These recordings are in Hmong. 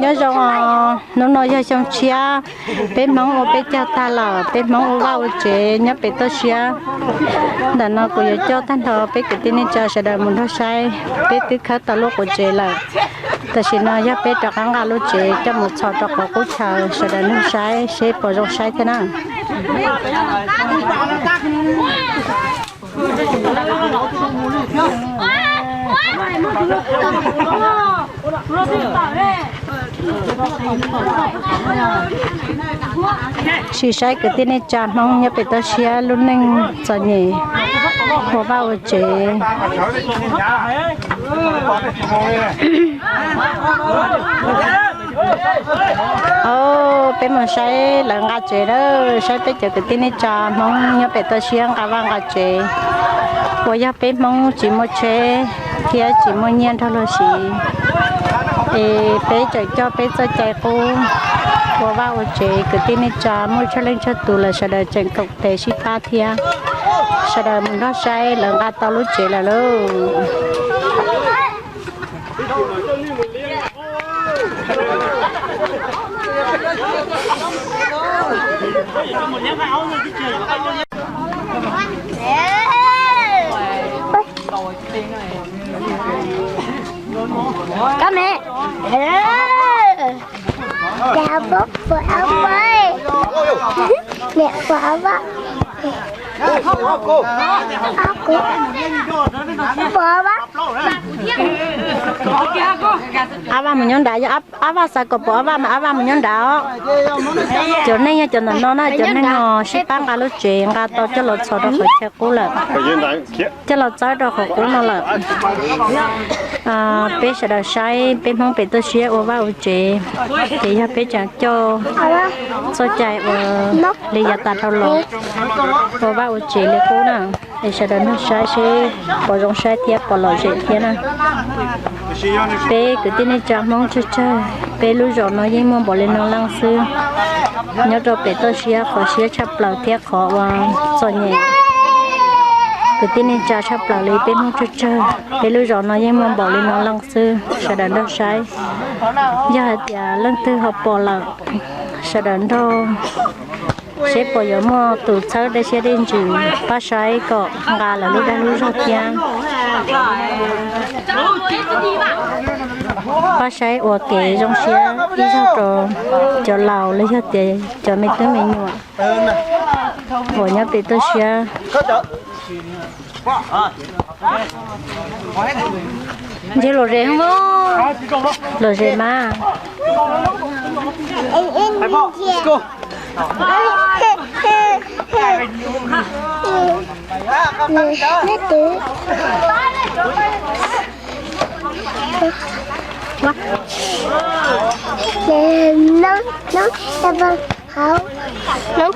Nyob zoo, hnub no yog xyoo tshiab, peb Hmoob ua peb caug tag lawm, peb Hmoob ua vaj ua tsev nyob pem toj siab. Ntawm no kuv yuav coj tag nrho peb kwv tij neej tsa sawv daws mus nrog saib, peb twb khawb tau lub quav tsev lawm. Tam sim no yog peb rov qab nqa lub tsev coj mus txhos rau qhov qub chaw, sawv daws nrog saib seb puas zoo saib thiab na. Sim saib kwv tij neej tsa Hmoob nyob pem toj siab lub neej txom nyem ua vaj ua tsev. Peb mus saib lawv nqa tsev na, saib peb cov kwv tij neej tsa Hmoob nyob pem toj siab nqa vaj nqa tsev. Uas yog peb Hmoob tsis muaj tsheb thiab tsis muaj nyiaj nrog luag siv, es peb tseem coj peb txoj cai qub ua vaj ua tsev. Kwv tij neej tsa muaj tsawg leej tsawg tus lawm, sawv daws tseem koom tes sib pab thiab. Sawv daws mus nrog saib lawv nqa tau lub tsev lawm lauj. Kab me. Niam pua ab, niam pua ab, ab kuv, pua ab. Ab Vaj mus nyob nrad, yog Ab Vaj xav kom pom Ab Vaj mas Ab Vaj mus nyob nrad os. Cov neeg yog cov ntawm no na, cov neeg no sib pab nqa lub tsev nqa tau coj los txhos rau qhov chaw qub lawm, coj los txawb rau qhov qub no lawm. Peb sawv daws saib peb Hmoob pem toj siab ua vaj ua tsev, ces yog peb tseem coj txoj cai ua li yav tas dhau los ua vaj ua tsev li qub na. Es sawv daws nrog saib seb puas zoo saib thiab puas lom zem thiab na. Peb kwv tij neej tsa Hmoob tsawg tsawg, peb lub zos no yeej muaj npaum li no leej xwb. Nyob rau pem toj siab qhov siab tshaj plaws thiab qhov uas txom nyem kwv tij neej tsa tshaj plaws li peb Hmoob tsawg tsawg, peb lub zos no yeej muaj npaum li no leej xwb. Sawv daws nrog saib, yog hais tias leej twg ho pom lawm, sawv daws nrog seb puas yuav muaj tus txhawb dej siab dej ntsws pab saib kom nqa lawv lub dag lub zog thiab. Pab saib ua kev zoo siab ib zaug rau cov laus los yog tias cov me tub me nyuam uas nyob pem toj siab. Ntshe lom zem, lom zem mas.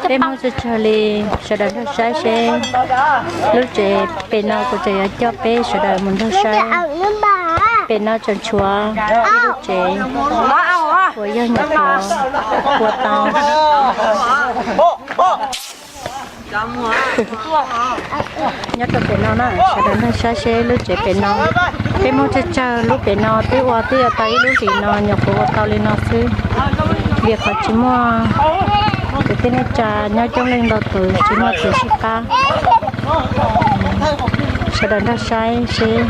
Peb Hmoob tsawg tsawg li, sawv daws nrog saib seb lub tsev pem no kuv tseem yuav coj peb sawv daws mus nrog saib. Pem no tseem tshuav ib lub tsev uas yog nyuam qhuav ua tau. Nyob rau pem no na, sawv daws nrog saib seb lub tsev pem no. Peb Hmoob tsawg tsawg lub pem no twb ua twb yuav tau ib lub zim no, nyuam qhuav ua tau li no xwb, vim qhov tsis muaj kwv tij neej tsa nyob coob leej ntau tus, tsis muaj tus sib pab. Sawv daws nrog saib seb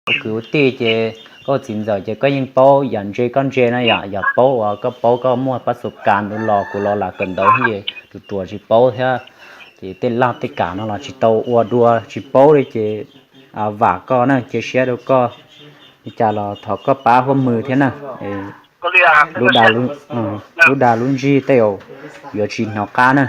Kwv ua tij ces koj txiv ntxawm ces koj yeej paub yam ntse koj ntse na yom, yam paub uas koj paub koj muaj pab xu kas ntawd los kuv los lam kawm ntawv ces tus ruam tsis paub thiab. Ces tej laj tej kam no los tsis tau ua dua tsis paub li ces vam koj na, cia siab rau koj. Li cas los thov koj pab huab mws thiab na. Lub dag lub ntsig tej zaum yuav tsis hnov qab na.